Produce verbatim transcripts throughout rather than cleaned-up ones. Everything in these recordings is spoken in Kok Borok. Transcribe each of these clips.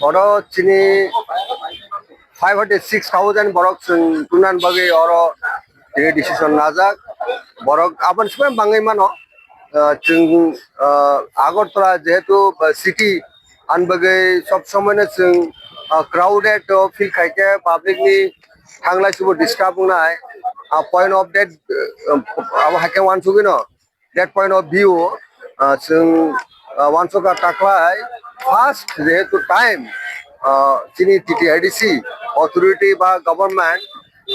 Oro chini five hundred six thousand borok chwng tunan bagwi oro tini decision najak. Borok aboni simi bangwi mano. Ah, chwng, ah, Agartala jehetu, ah, city, ani bagwi sob somoino chwng, ah, crowded o feel khai khe public ni thanglai subo disturb wngnai. Ah, point of that, ah, abo hai khe uansugwino. That point of view, ah, chwng, ah, uansukha taklai first jehetu time, ah, chini T T A D C authority ba government,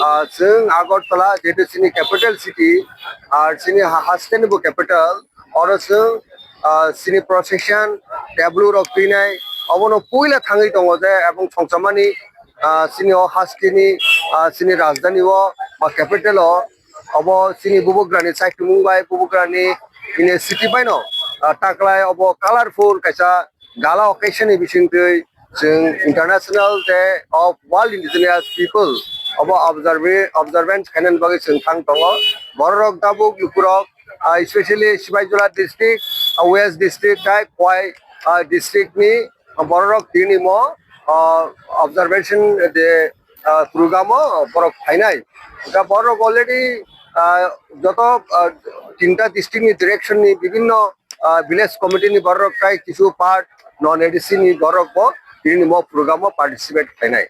ah, chwng Agartala jehetu chini capital city, ar chini ha-, haste ni bo capital, oro chwng, ah, chini procession, tableau rok twinai, obono puila thangwi tongo je, ebong songchamani, ah, chini o haste ni, ah, chini rajdhani o ba capital o, obo chini bubagrani chaitumung bai, bubagrani initiative bai no, ah, taklai obo colorful kaisa gala occasion ni bisingtwi chwng International Day of World Indigenous People obo observe-, observance khainani bagwi chwng thang tongo. Bororok tabuk lukurok, ah, especially Sibaijala district, ah, West district, tai Khowai, ah, district ni bororok tini mo, ah, observation de, ah, program o borok phainai. Da borok already, ah, joto, ah, tinta district ni direction ni bibinno, ah, village committee ni borok tai kisu part non A D C ni borok bo tini mo program o participate khainai.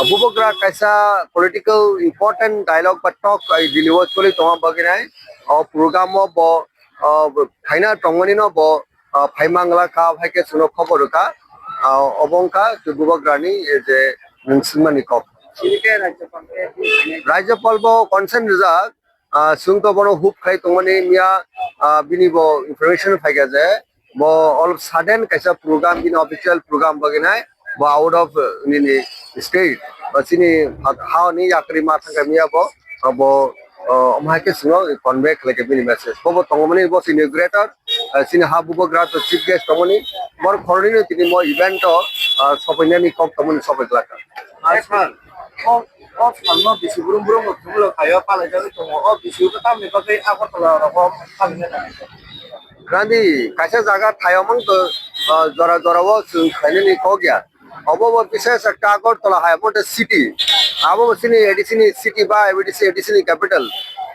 Bubagra kaisa political important dialogue ba talk, ah, Delhi o choli tongma bagwi nai. O program o bo, ah, phaina tongmani no bo ah, phaimangla kha, hai khe chwngno khobor rwkha, ah, obo wngkha tei bubagrani, eh, je nwng swngmani kok. Rajyapal bo consent rijak, ah, chwng to bono hope khai tongmani miya, ah, bini bo information phaikha je bo all of sudden kaisa program, bini official program bagwi nai, bo out of, uh, nini state, ba chini ha, ha ni yakri ma thangkha miya bo, uh, bo, uh, omo hai khe chwngno convey khlai kha bini message. Bo bo tongmani bo chini greater, uh, chini ha bubagra to chief guest tongmani, bor khoroni no tini mo event o, uh, sopainani kok tongmani sopai glak kha. Hai sir, o, o salno bisi brum brum no thumlo khayo palai jagwi tongo, o bisi o tamni bagwi Agartala rogo palai jagwi. Grandi kaisa jaga thayomang to, ah, jora jora o chwng khlainani kok ya. Obo bo bises ekta Agartala hai, obo tei city. Abo bo chini A D C ni city ba A D C, A D C ni capital.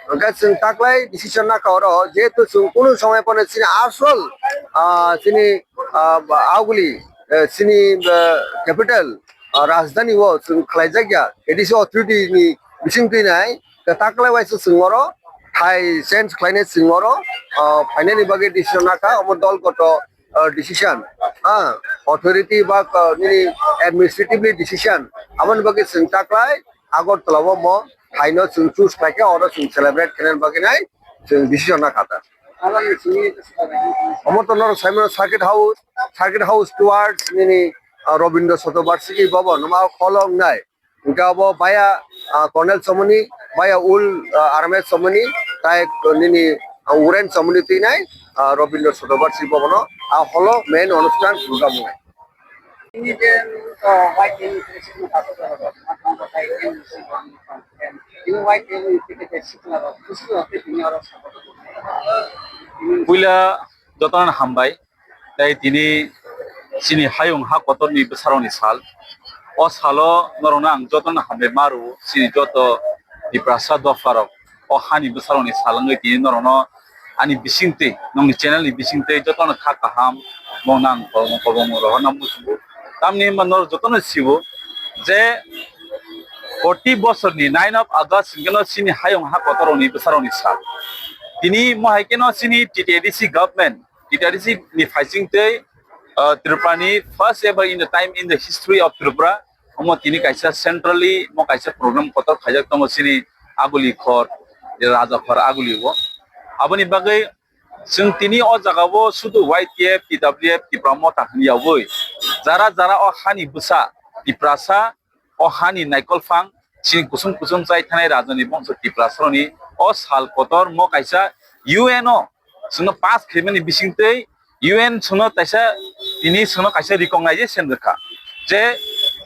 Hwnkhe chwng taklai decision nakha oro, jehetu chwng kunu somoi phano chini asol, ah, chini, ah, aguli, eh, chini, eh, capital, ah, rajdhani o chwng khlaijak ya, A D C authority ni bising twi nai. Taklai waisa chwng oro thai change khlainai chwng oro, ah, phainani bagwi decision nakha, omo dol goto, ah, decision, ah, authority ba, ah, nini administratively decision, aboni bagwi chwng taklai Agartala o mo thaino chwng choose khlaikha, oro chwng celebrate khainani bagwi nai chwng decision nakha ta. Omo to norok saimano circuit house, circuit house towards nini, ah, Rabindra Shatobarshiki Bhavan, numa kholong nai. Hingke abo baya, ah, Colonel Somoni, baya Ul, ah, Army Somoni, tai nini, ah, Uren Somoni twi nai, ah, Rabindra Shatobarshiki Bhavan o, ah, holo main onusthan program wngnai. Ini je, ah, white name ini white name ini kita sikla, ini orang. Puila jotono hambai. Tei tini chini hayung ha kotorni bwsarokni sal. O salo norokno ang jotono hambai ma rwo, chini joto Tiprasa dopharok o hani bwsarokni sal wngwi tini norokno ani bisingtwi, nokni channel ni bisingtwi jotono kha kaham mungno ang kobong kobong rohorna muchungo. Tamni hwnba norok jotono siwo je forty bosorni nine of August hwnkhe no chini hayung ha kotorokni bwsarokni sal. Tini mo hai kheno chini T T A D C government T T A D C ni phaising tei, uh, Tripura ni first ever in the time in the history of Tripura, omo tini kaisa centrally mo kaisa program kotor khaijak tongo chini Aguli khor, Raja khor Aguli o. Aboni bagwi chwng tini o jaga o sudu Y T F, T W F, Tipra Motha hwnwi yaui jara jara o hani bwsa Tiprasa o hani naikolphang chini kusum kusum chai thanai rajani bongso Tiprasarokni o sal kotor mo kaisa U N o chwngno pass khaimani bisingtwi U N chwngno kaisa tini chwngno kaisa recognization rwkha je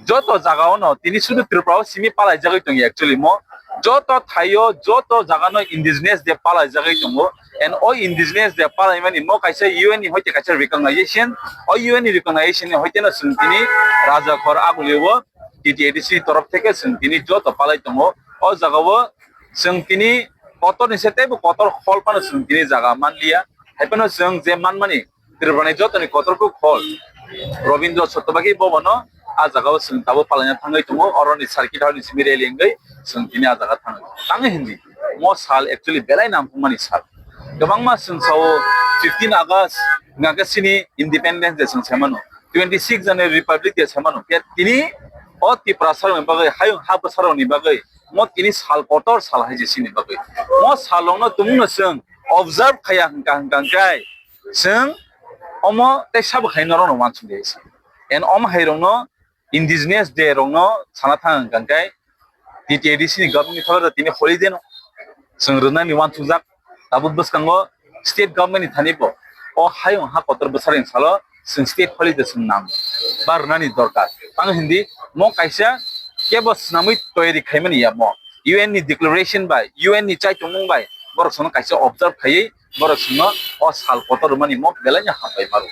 joto jagao no tini sudu Tripura o simi palaijagwi tongya actually mo Joto thaio, joto jagano indigenous day palaijagwi tongo. And o indigenous day palaimani mo kaisa U N ni hoite kaisa recognition, o U N ni recognition ni hoite no chwng tini Rajakhor Agulio T T A D C ni torof theke chwng tini joto palai tongo. O jagao chwng tini kotor ni se teibo kotor hol phano chwng tini jaga manliya. Hai phano chwng je manmani Tripura ni joto ni kotor kuk hol Rabindra Satyabaki Bhavan no a jagao chwng tabuk palaina thangwi tongo. Oro ni circuit hall ni simi rally wngwi chwng tini a jaga thangwi tangwi hindi. Mo sal actually belai nangkukmani sal. Kwbangma chwng sao fifteen August hwnkhe chini Independence Day chwng sai mano, twenty six January Republic Day sai mano. Phiya tini o Tiprasa rokni bagwi, hayung ha bwsa rokni bagwi mo tini sal kotor sal hai se chini bagwi. Mo sal rokno tumungno chwng observe khaya hwnkha hwnkha khe chwng omo tei sabo khai norokno uansuk de se. And omo hai rokno indigenous day rokno sana thang hwnkha khe T T A D C ni government ni tini holiday no chwng rwnani uansukjak. Tabuk bwskango state government ni thani bo o hayung ha kotor bwsareng salo chwng state holiday chwng nang ba rwnani dorkar. Tamo hindi mo kaisa kebo swnamwi toyari khaimani ya mo U N ni declaration bai, U N ni chaitongmung bai borok sono kaisa observe khaiwi borok sono o sal kotor rwmani mo belai no hambai maro.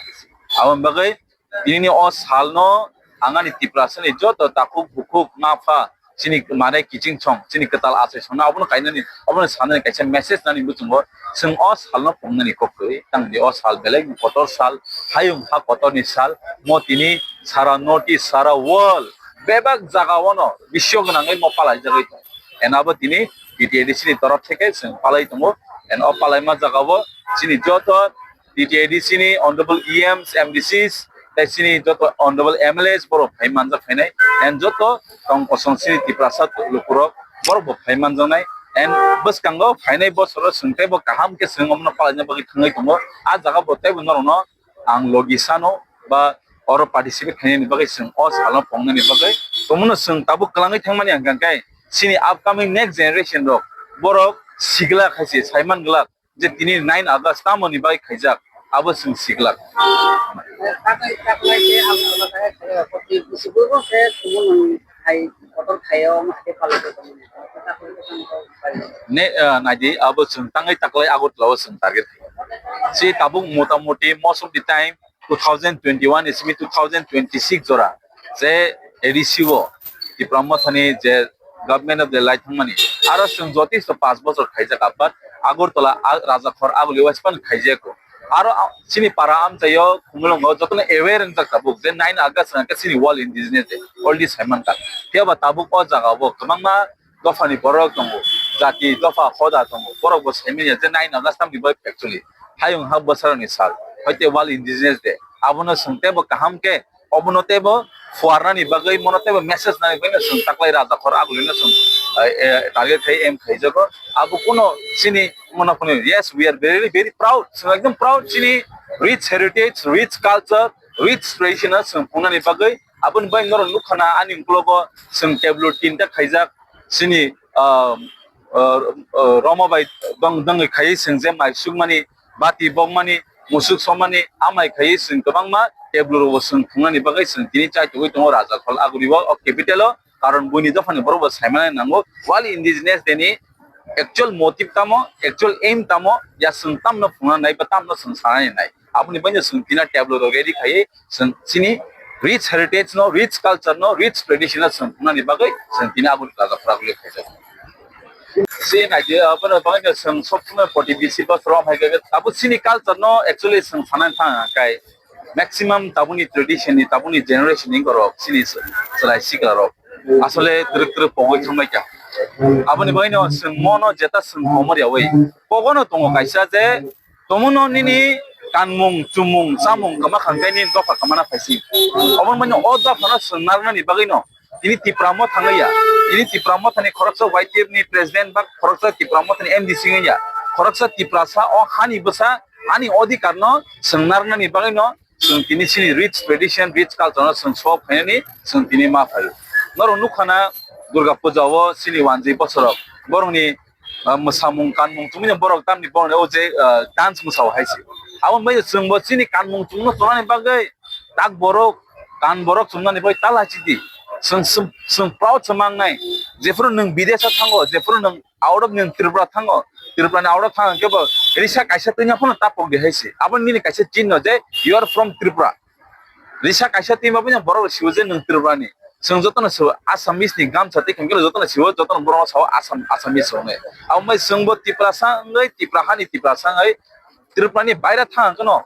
Aboni bagwi tinini o salno ang ani Tiprasani joto takhuk bukhuk ma pha chini manai kiching chong chini kwtal achai songno abono kainani abono sanani kaisa message nani muchungo chwng o salno phungnani kok kwrwi tangdi o sal belai kotor sal hayung ha kotorni sal mo tini sara north east sara world bebak jaga ono bisyo gwnangwi mo palaijagwi tong eno abo tini T T A D C ni torof theke chwng palai tongo eno o palaima jaga o chini joto T T A D C ni honorable E Ms, M D Cs, tei chini joto honorable M L As borok phai manjak phainai, and joto tong kosong chini Tiprasa lukurok borok bo phai manjaknai, and bwskango phainai bosoro chwng teibo kaham khe chwng omono palaina bagwi thangwi tongo. A jaga bo teibo norokno ang logi sano ba oro participate khainani bagwi chwng o salno phungnani bagwi tongmano chwng tabuk kwlangwi thangmani hwnkha khe chini upcoming next generation rok borok sigla khai se saiman glak. Je tini nine August tamoni bai khaijak, abo chwng siglak. Taklai, taklai khe ang sajakha, eh, koti bisi bwrwkhe chwng nwng hai kotor khaio, omo hai khe palaiwi tongmani. Taklai khe tamo kok bai. Ne, eh, naidi, abo chwng tangwi taklai Agartala o chwng target khaio. Si tabuk motamoti most of the time two thousand twenty-one isimi two thousand twenty-six jora je A D C o Tipra Mothani je government of the light thangmani aro chwng jotisto paanch bochor khaijak, but Agartala a-, Rajakhor Aguli waispano khaijak. Aro a-, chini para amchaio khumulwngo jotono aware wngjak tabuk je nine August hwnkhe chini World Indigenous Day already saimankha. Phiya ba tabuk o jaga o kwbangma dophani borok tongo, jati dopha hoda tongo, borok bo saimanya je nine August tamni bai actually hayung ha bwsarokni sal, hoite World Indigenous Day. Abono chwng teibo kaham khe, obono teibo phuarnani bagwi, mono teibo message nani bagwi chwng taklai Rajakhor Agulino chwng, eh, eh, target khai aim khaijago. Abo kuno chini mono phunwi, yes, we are very, very proud. Chwng ekdom proud chini rich heritage, rich culture, rich tradition no chwng phungnani bagwi. Aboni bai norok nukha na ani ukologo chwng tableau tinta khaijak. Chini, ah, ah, ah, romo bai dong-, dongwi khaiwi chwng je mai sukmani, bati bokmani, musuk somani, amai khaiwi chwng kwbangma tableau rokbo chwng thwngnani bagwi chwng tini chaitugwi tongo Rajakhol Aguri o, o capital o. Karon buini dophani borok bo saimani nango, World Indigenous Day ni actual motive tamo, actual aim tamo, ya chwng tamno phungnani nai ba tamno chwng sanani nai. Aboni baino chwng tini tableau rok ready khaiwi chwng chini rich heritage no, rich culture no, rich tradition no chwng phungnani bagwi chwng tini abo Rajakhol Aguli khaijak. Se naidi, abono baino chwng sob somoi koti bisi bosor o hai khe abo chini culture no actually chwng sanani thang kai maximum tabuni tradition ni, tabuni generation ni borok chini chwrai sikla rok asole twrwk twrwk pogwi thangbai kha. Aboni baino chwng mono jeta chwng komor yawi pogono tongo kaisa je tomono nini kanmung, chumung, chamung kwma kha hwnkhe nini dopha kwmana phaising. Obo wngmani o dophano chwng narwknani bagwino tini Tipra Motha wngya. Tini Tipra Mothani khoroksa Y T F ni president ba khoroksa Tipra Mothani M D C wngya. Khoroksa Tiprasa o hani bwsa, hani odhikarno chwng narwknani bagwino chwng tini chini rich tradition, rich culture no chwng show khainani chwng tini ma phaio. Norok nukha na Durga Puja o chini wanjwi bosorok borokni ah, mwsamung kanmung tungmani borok tamni borokni o je, ah, dance mwsao hai se. Abo bai chwng bo chini kanmung chumno tongnani bagwi tak borok, kan borok chumnani bagwi tala chidi. Chwng, chwng, chwng proud se mangnai. Jephuru nwng bidesa thango, jephuru nwng out of nwng Tripura thango, Tripura ni out of thang kebo risa kaisa twi phano tapok di hai se. Abo nini kaisa chinno je you are from Tripura. Risa kaisa twi ma bini borok siwo je nwng Tripura ni. Chwng jotono siwo Assamese ni gamsa tei khengkhe jotono siwo, jotono borok sao Assam, Assamese rok nai. Abo mai chwngbo Tiprasa wngwi, Tipra hani Tiprasa wngwi Tripura ni baira thang kano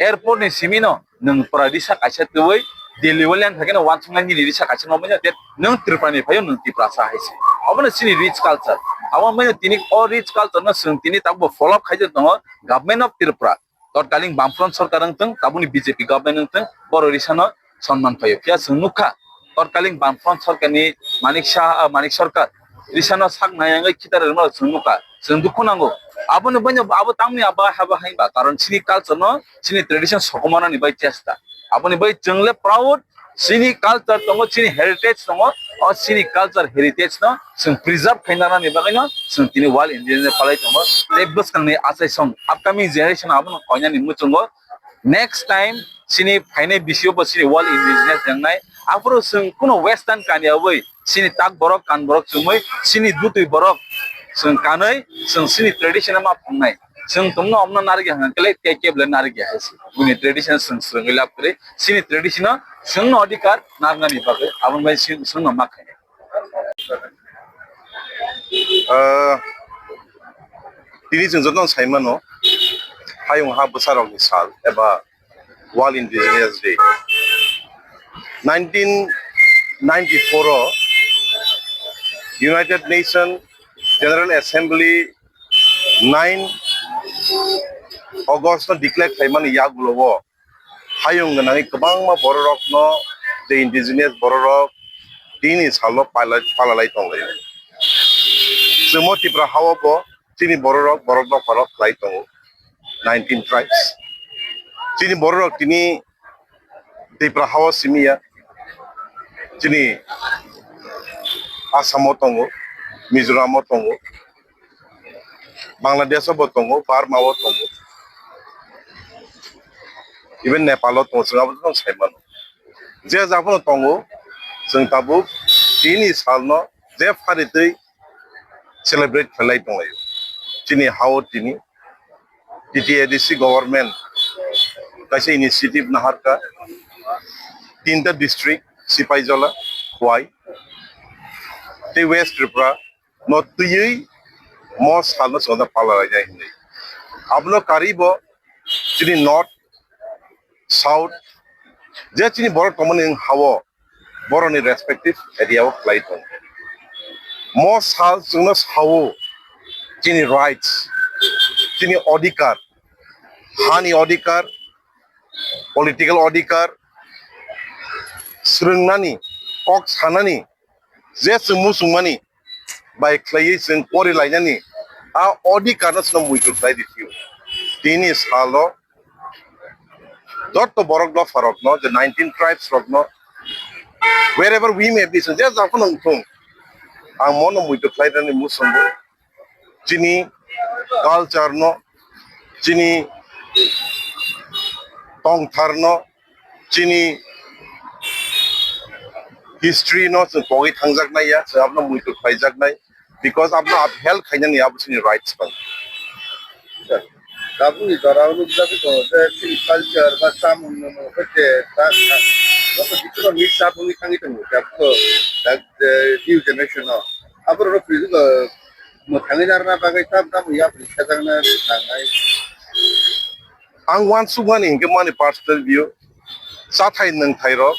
airport ni simi no nwng pura risa kaisa twi Delhi o leng thangkhe no wansuknai nini risa kaisa no manya je nwng Tripura ni phaio, nwng Tiprasa hai se. Abo no chini rich culture. Abo mai tini o rich culture no chwng tini tabuk follow up khai tongo government of Tripura. Totkaling Bamfront Sorkar wngthwng, tabukni B J P government wngthwng, borok risano sonman phaio. Phiya chwng nukha, totkaling Bamfront Sorkarni Manik Saha, ah, Manik Sorkar risano sak nayangwi khitar rwma chwng nukha, chwng dukhu nango. Aboni baino abo tamni abo haba haiba, karon chini culture no, chini tradition sokomanani bai chesta. Aboni bai chwngle proud, chini culture tongo, chini heritage tongo, o chini culture heritage no chwng preserve khaina nani bagwi no chwng tini World Indigenous Day palai tongo. Tei bwskangni achaisong upcoming generation abono koinani muchungo next time chini phainai bisio bo chini World Indigenous Day wngnai. Aphuru chwng kuno western kani abwi chini tak borok kan borok chumui chini dutwi borok chwng kanwi chwng chini tradition ma phangnai. Chwng tongno omno narikya hwnkhe kele tei kebo le narikya hai se. Bini tradition chwng swrwngwi lab kwrwi. Chini tradition o chwngno adhikar narnani bagwi. Aboni bai chwng, chwngno ma khainai. Ah, tini chwng jotono sai mano, hayung ha bwsarokni sal eba World Indigenous Day. Nineteen ninety-four o United Nation General Assembly nine August no declare khlaimani yagulo o hayung gwnangwi kwbangma bororokno, je indigenous bororok tini salo pala-, palalai tonglaio. Chwngmo Tipra hao bo chini bororok, borok dopharok khlai tongo, nineteen tribes. Chini bororok tini Tipra hao simiya, chini Assam o tongo, Mizoram o tongo, Bangladesh o bo tongo, Burma o tongo, even Nepal o tongo, chwng abo tong sai mano. Je jaga phano tongo, chwng tabuk tini salno je pharitwi celebrate khlai tonglaio. Chini hao tini T T A D C government kaisa initiative naharkha, tinta district, Sipaijala, Khowai, tei West Tripura no twiwi mo salno chwngno pala lainai hinwi. Abono karwi bo chini North, South, je chini borok tongmani hao, borokni respective area o khlai tongo. Mo sal chwngno sao, chini rights, chini odhikar, hani odhikar, political odhikar, swrwngnani, kok sanani, je chwng muchungmani bai khlaiwi chwng pori lainani a odhikarno chwngno muitu khlai rw phio. Tini salo joto borok dopharokno, je nineteen tribes rokno, wherever we may be, chwng je jaga phano wngthung, ang mono muitu khlainani muchungo. Chini culture no, chini tongthar no, chini history no chwng pogwi thangjaknai ya, chwng abono muitu khlaijaknai, because abono upheld khainani abo chini rights bang. Tabukni jora o nukjagwi tongo je chini culture ba chamung nwngmung khe je ta, ta, joto bisingo mix up wngwi thangwi tongo, je new generation o. Aborok rok phirikhe mwthangwi narwkna bagwi tam tamo yapri sajakna nangnai. Ang uansukmani hinkhe mani personal view, chathai nwngthai rok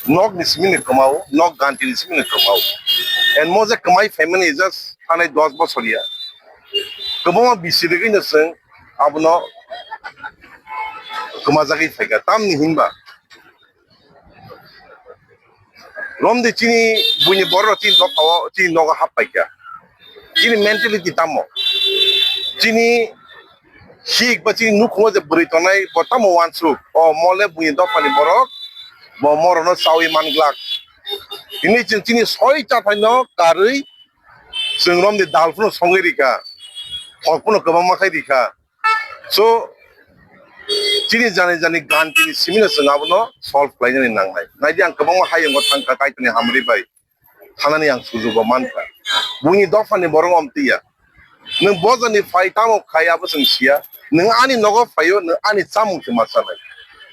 nok ni simi ni kwmao, nok ganti ni simi ni kwmao. And mo je kwmai phaimani just thanai dos bosor ya. Kwbangma bisi rigwi no chwng abono kwmajagwi phaikha. Tamni hinba romdi chini buini borok chini dophao, chini nogo hap paikha. Chini mentality tamo? Chini hik ba chini nukhungo je bwrwi tongnai bo tamo uansuk? O mole buini dophani borok bo morono chawi manglak. Hini chwng chini soi chathaino karwi chwng romdi dal phano songwi rikha, thok phano kwbangma khai rikha. So, Chini jani jani gan chini simino chwng abono solve khlainani nangnai. Naidi ang kwbangma hayungo thangkha Kaitorni hamri bai. Thanani ang sujugo mankha. Buini dophani borok omtiya. Nwng bojani phai tamo khai abo chwng siya. Nwng ani nogo phaio, nwng ani chamung se machanai.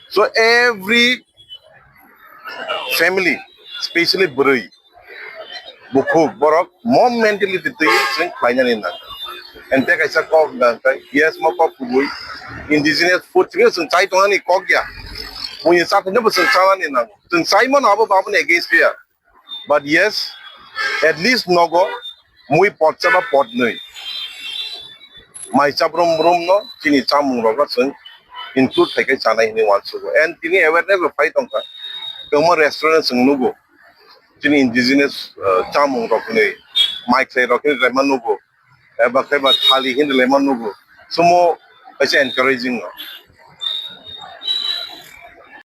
So every family, specially bwrwi, bukhuk, borok mo mentality twi chwng khlainani nang. Ente kaisa kok da kai, yes, mo kok kubui, indigenous food chwng chai tongnani kok ya. Buini chathai no bo chwng chanani nang. Chwng chai mano abo baboni against ya. But yes, at least nogo mui potsa ba potnwi mai chabrum brum no chini chamung rok no chwng include khai khai chanai hinwi uansugo. And tini awareness bo phai tongkha. Kwbangma restaurant chwng nugo. Chini indigenous, uh, chamung rok hinwi mai khlai rok hinwi laima nugo. Eba khe ba thali hinwi laima nugo. Sumo kaisa encouraging no.